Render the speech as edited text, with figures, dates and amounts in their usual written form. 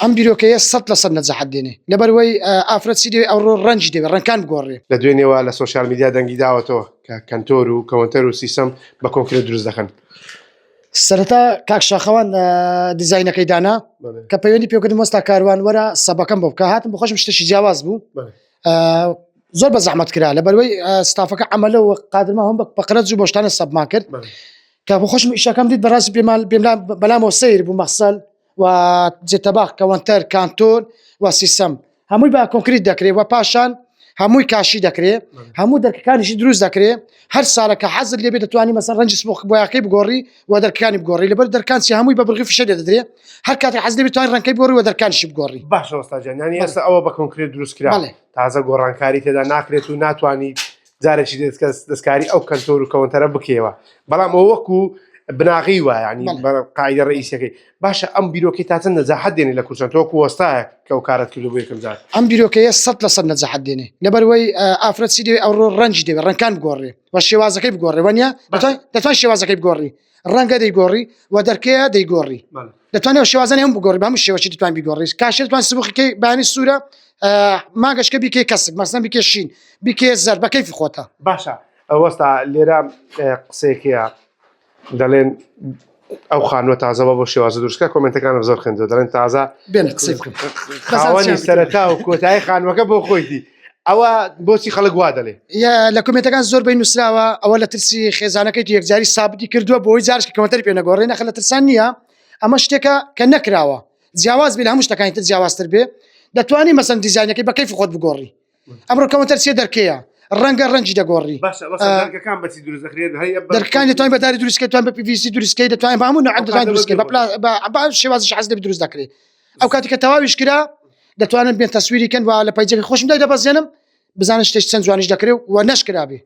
ئەم بیرۆکەیە 100% نەجاحەت دێنێ لەبەروەی ئافرەت چی دەوێ ئەوڕۆ ڕەنگی دەوێ ڕەنگان بگۆڕێ. لە دوێنێوە لە social media دەنگی داوەتەوە کە کەنتۆر و کەوەنتەر و سیسەم بە کۆنکرێت دروست دەکەن. سەرەتا کاک شاخەوان دیزاینەکەی دانا کە پەیوەندی پێکردم وەستا کاروان وەرە sub ەکەم بۆ بکە هاتم بخۆشم شتێکی جیاواز بوو زۆر بە زەحمەت کرا لە بەروەی ستافەکە عملە و قادرمە هەم بە قەرەج و بۆشتانە sub مان کرد کە بۆ خۆشم ئیشەکەم دیت بەڕاستی پێمان پێملا بەلامەوە سەیر بوو مەخسەل و جێتەباخ کەوەنتەر کانتۆر و سیسەم هەمووی بە کۆنکریت دەکرێت و پاشان هەمووی کاشی دەکرێت هەموو دەرکەکانیشی دروست دەکرێت هەر ساڵە کە حەزت لێبێت دەتوانی مەسەر ڕەنگی سمۆخ بۆیاکەی بگۆڕی و دەرکانی بگۆڕی لەبەر دەرکانسی هەمووی بە بڕگی فشە دەدرێ هەر کاتێک حەز لێبێت توانی ڕەنگەکەی بگۆڕی و دەرکانیشی بگۆڕی. باشە وەستا جان یانی ئێستا ئەوە بە کۆنکرێت دروست کرا تازە گۆڕانکاری تێدا ناکرێت و ناتوانانی جارێکی دەستکاری ئەو کەنتۆر و کەوەنتەرە بکەیەوە بەڵام ئەوە وەکو بناغەی وایە ینی قاعدە ڕئیسەکەی باشە ئەم بیرۆکەی تا چەند نەجاحەت دێنێ لە کوردستان تۆ وەکو وەستایەک کە ئەو کارەت کردو بۆ یەکەم جار؟ ئەم بیرۆکەیە 100% نەجاحەت دێنێ لەبەروەی ئافرەت چی دەوێ ئەوڕۆ ڕەنگی دەوێ ڕەنگان بگۆڕێ و شێوازەکەی بگۆڕێ وەنیە دەتوان شێوازەکەی بگۆڕی ڕەنگە دەیگۆڕی و دەرکەیە دەیگۆڕی دەتوانێت شێوازانی هەم بگۆڕی بە هەموو شێوەکی دەتوان بیگۆڕی کاشێ دەتوان سبخیکەی بانی سوورە ماگەشکە بیکەی کەسک مەسەن بیکێ شین بیکێ زەر بە کەیفی خۆتە. باشە وەستا لێرە قسەیەکەیە دەڵێن ئەو خانووە تازەوە بۆ شێوازە دروستکە کۆمنتەکانم زۆر خوێندەوە دەڵێن تازە بێنە قسەی بکەم خاوەنی سەرەتا و کۆتایی خانووەکە بۆ خۆیتی ئەوە بۆچی خەڵک وا دەڵێ لە کۆمنتەکان زۆر بەی نووسراوە ئەوە لە ترسی خێزانەکەی یەکجاری سابتی کردووە بۆی جارش کە کۆمنتەری پێ نەگۆڕێ نەخە لە ترسان نییە ئەمە شتێکە کە نەکراوە جیاواز بێ لە هەموو شتەکانی تر جیاوازتر بێ دەتوانی مەسەن دیزاینەکەی بە کەیفی خۆت بگۆڕی ئەمڕۆ کەوەتەر چیە دەرکەیە ڕەنگە ڕەنگی دەگۆڕی دەرکەکان بەچی دروست دەکرێن دەرکان دەتوانین بە داری دروستکەی توان بە PVC دروستکەی دەتوانین بە هەموو نوعێک دەتوانین دروستکەی بە پلا بە شێوازش حەز لێ دروست دەکرێت ئەو کاتی کە تەواویش کرا دەتوانن بێن تەسویری کەن و لە page ەکەی خۆشم دای دەبەزێنم بزانن شتێک چەند جوانیش دەکرێت و نەشکرابێ.